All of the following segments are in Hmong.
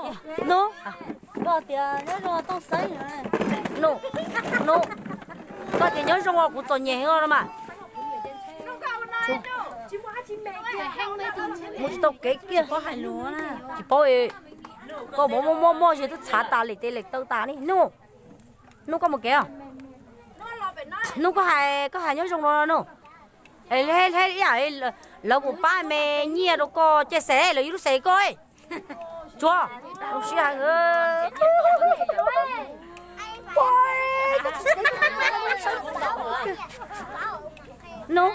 Nub, koj tias nyob zoo Tooj Xeeb. Nub, Nub, koj tias nyob zoo os, kuv txom nyem heev no mas. Mus tsis tau kev kiag. Tsis paub, koj muab muab muab muab ze twb txhav tas lem tes lem taw tas ni. Nub, Nub, koj mus kev os. Nub, koj hais, koj hais nyob zoo no Nub. Ib yam lawv kuj pab me nyiaj rau koj cia xes, lawv yug lub xes koj. Tsuav, zoo siab heev. Nub,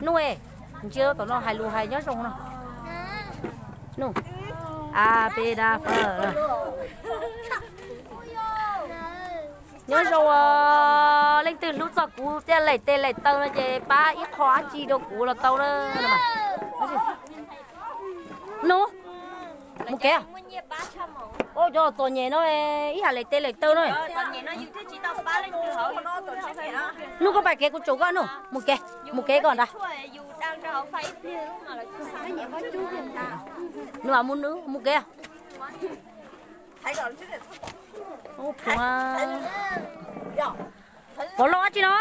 Nub, ntsia tom no hais lus hais nyob zoo no. Nub, a peb da fa. Nyob zoo os, leej twg hlub txog kuv thiab lem tes lem taw no ces pab ib qho dab tsi rau kuv los tau na. Nub, mus kev. Ua cov txom nyem no ib yam lem tes lem taw no. Nub, koj pais kev, kuv tsum koj Nub, mus kev, mus kev koj ntag. Nub, mus, mus kev. Pov loj dab tsi no?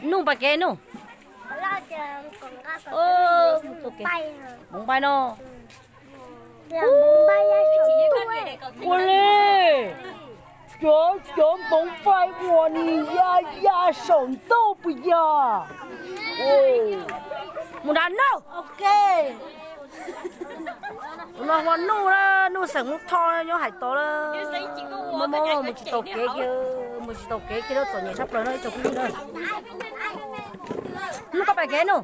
Nub, pais kev Nub. Mus npais no. Ua li, cov, cov npoov fais uas nim ya ya saum ntuj puas yog? Mus nrad Nub. Tus no hu ua Nuj, Nuj xeem Hmoob Thoj nyob Hais Tod lawm. Mob mob mus tsis tau kev kiag, mus tsis tau kev kiag, txom nyem tshaj plaws no ib tsoom phooj ywg na. Nuj, koj pais kev Nuj.